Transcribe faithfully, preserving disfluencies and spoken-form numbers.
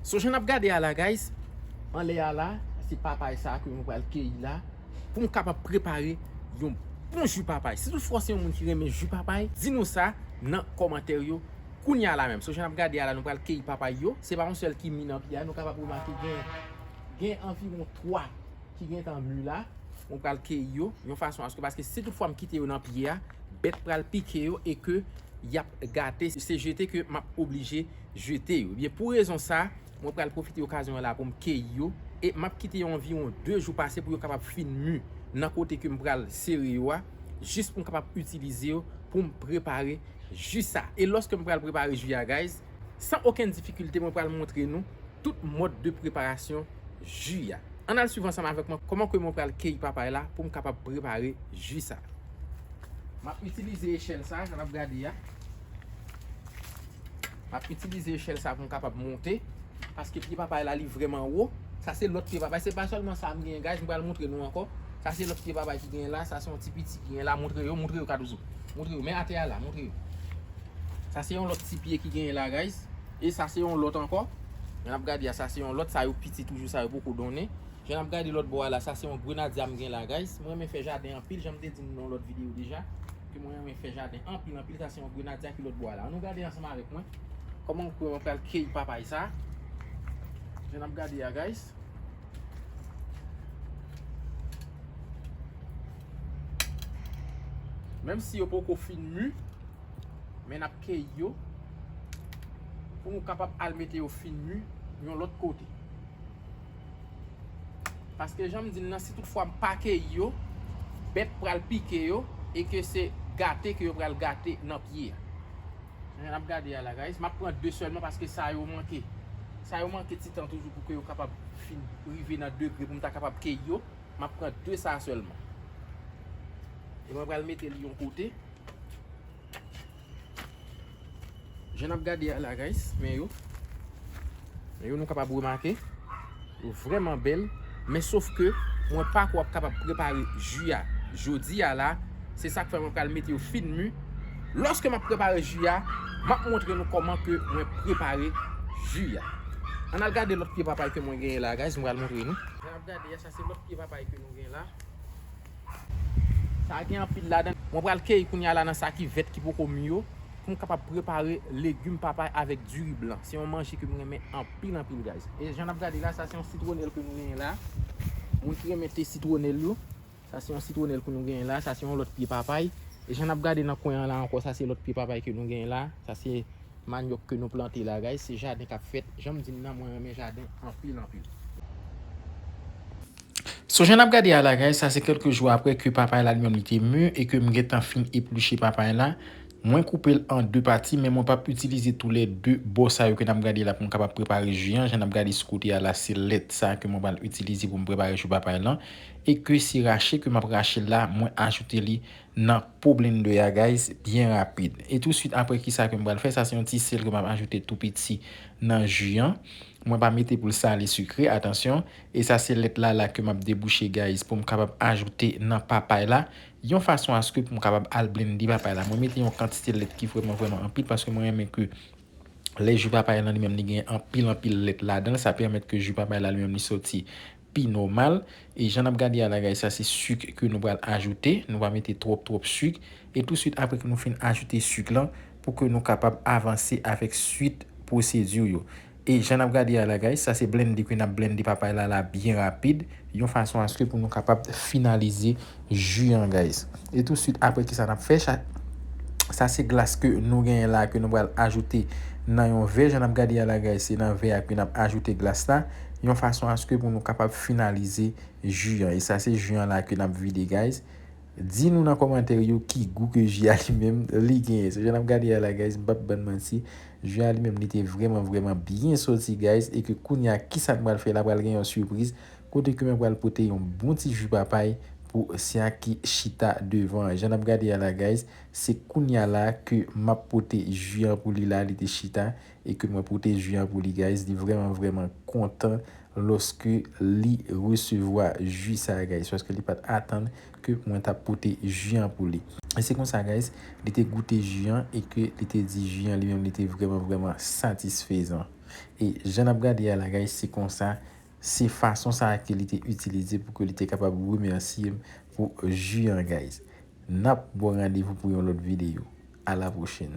So jan n ap gade a la, guys, anlè a la, se papay sa ke mwen pral keyi la pou m kapab prepare yon bon ji papay. Si toutfwa w se yon moun ki renmen ji papay, di nou sa nan kòmantè yo kounye a la menm. So jan n ap gade a la, nou pral keyi papay yo. Se pa yon sèl ki mi nan pye a, nou kapab remake gen, gen anviwon twa ki gentan mi la. Mwen pral keyi yo yon fason aske, paske si toutfwa m kite yo nan pye a, bèt pral pike yo e ke y ap gate. Se jete ke m ap oblije jete yo. Ebyen, pou rezon sa, mwen pral pwofite okazyon an la pou m keyi yo e m ap kite yo anviwon de jou pase pou yo kapab fin mi nan kote ke m pral sere yo a, jis pou m kapab itilize yo pou m prepare ji sa. E lòske m pral prepare ji a, guys, san okenn difikilte, mwen pral montre nou tout mòd de preparasyon ji a. Ann al swiv ansanm avèk mwen kòman ke mwen pral keyi papay la pou m kapab prepare ji sa. M ap itilize echèl sa, jan n ap gade a. M ap itilize echèl sa pou m kapab monte, paske pye papay la, li vrèman wo. Sa se lòt pye papay, se pa sèlman sa m genyen, guys, m pral montre nou ankò. Sa se lòt pye papay ki genyen la, sa se yon ti piti ki genyen la, montre yo, montre yo, Cardozo. Montre yo, men atè a la, montre yo. Sa se yon lòt ti pye ki genyen la, guys. E sa se yon lòt ankò. Jan n ap gade a, sa se yon lòt, sa yo piti toujou, sa yo poko donnen. Jan n ap gade lòt bò a la, sa se yon grenadya m gen la, guys. Mwen renmen fè jaden anpil, jan m te di nou nan yon lòt videyo deja, ke mwen renmen fè jaden anpil, anpil. Sa se yon grenadya ki lòt bò a la. Ann nou gade ansanm avèk mwen kòman mwen pral keyi papay sa. Jan n ap gade a, guys. Menm si yo poko fin mi, men n ap keyi yo pou nou kapab al mete yo fin mi yon lòt kote. Paske jan m di n nan, si toutfwa m pa keyi yo, bèt pral pike yo e ke se gate ke yo pral gate nan pye a. Jan n ap gade a la, guys, m ap pran de sèlman paske sa yo manke. Sa yo manke ti tan toujou pou ke yo kapab fin rive nan degre pou m ta kapab keyi yo. M ap pran de sa sèlman. E mwen pral mete li yon kote. Jan n ap gade a la, guys, men yo. Men yo, nou kapab remake. Yo vrèman bèl. Men sof ke mwen pako ap kapab prepare ji a jodi a la. Se sa k fè mwen pral mete yo fin mi. Lòske m ap prepare ji a, m ap montre nou kòman ke mwen prepare ji a. Ann al gade lòt pye papay ke mwen genyen la, guys, mwen pral montre nou. Jan n ap gade a, sa se lòt pye papay ke nou gen la. Sa gen anpil ladan. Mwen pral keyi kounye a la nan sa ki vèt ki poko mi yo, pou m kapab prepare legim papay avèk diri blan. Se yon manje ke m renmen anpil, anpil, guys. E jan n ap gade la, sa se yon sitwonèl ke nou genyen la. Moun ki renmen te sitwonèl yo, sa se yon sitwonèl ke nou genyen la. Sa se yon lòt pye papay. E jan n ap gade nan kwen an la ankò, sa se lòt pye papay ke nou genyen la. Sa se manyòk ke nou plante la, guys. Se jaden k ap fèt. Jan m di n nan, mwen renmen jaden anpil, anpil. So jan n ap gade a la, guys, sa se kèlke jou apre ke papay la li menm li te mi e ke m gentan fin epliche papay la. Mwen koupe l an de pati, men mwen p ap itilize toulède bò sa yo ke n ap gade la pou m kapab prepare ji an. Jan n ap gade sou kote a la, se lèt sa ke mwen pral itilize pou m prepare ji papay lan. E ke se rache ke m ap rache l la, mwen ajoute li nan po blendè a, guys, byen rapid. E touswit apre kisa ke m pral fè, sa se yon ti sèl ke m ap ajoute tou piti nan ji an. Mwen pa mete pou l sale sikre, atansyon. E sa se lèt la la ke m ap debouche, guys, pou m kapab ajoute nan papay la. Yon fason aske pou m kapab al blende papay la. Mwen mete yon kantite lèt ki vrèman, vrèman anpil paske mwen renmen ke lè ji papay lan li menm li gen anpil, anpil lèt ladan l, sa pèmèt ke ji papay la li menm li soti pi nòmal. E jan n ap gade a la, guys, sa se sik ke nou pral ajoute. Nou pa mete twòp, twòp sik. E touswit apre ke nou fin ajoute sik lan, pou ke nou kapab avanse avèk swit pwosedi yo. E jan n ap gade a la, guys, sa se blende ke n ap blende papay la la byen rapid, yon fason aske pou nou kapab finalize ji an, guys. E touswit apre kisa n ap fè, sa, sa se glas ke nou genyen la, ke nou pral ajoute nan yon vè. Jan n ap gade a la, guys, se nan vè a ke n ap ajoute glas la, yon fason aske pou nou kapab finalize ji an. E sa se ji an la ke n ap vide, guys. Di nou nan kòmantè yo ki gou ke ji a li menm li genyen. So, jan n ap gade a la, guys, m p ap bann manti. Ji a li menm li te vrèman, vrèman byen soti, guys. E ke kounye a, kisa n pral fè la, pral gen yon sipriz. Kote ke mwen pral pote yon bon ti ji papay pou sa ki chita devan an. Jan n ap gade a la, guys, se kounye a la ke m ap pote ji an pou li la, li te chita. E ke mwen pote ji an pou li, guys. Li vrèman, vrèman kontan lòske li resevwa ji sa a, guys, paske li pa t atann ke mwen t ap pote ji an pou li. E se konsa, guys, li te goute ji an e ke li te di ji an li menm li te vrèman, vrèman satisfezan. E jan n ap gade a la, guys, se konsa, se fason sa a ke li te itilize pou ke li te kapab remèsye m pou ji an, guys. N ap ba w randevou pou yon lòt videyo. A la pwochèn.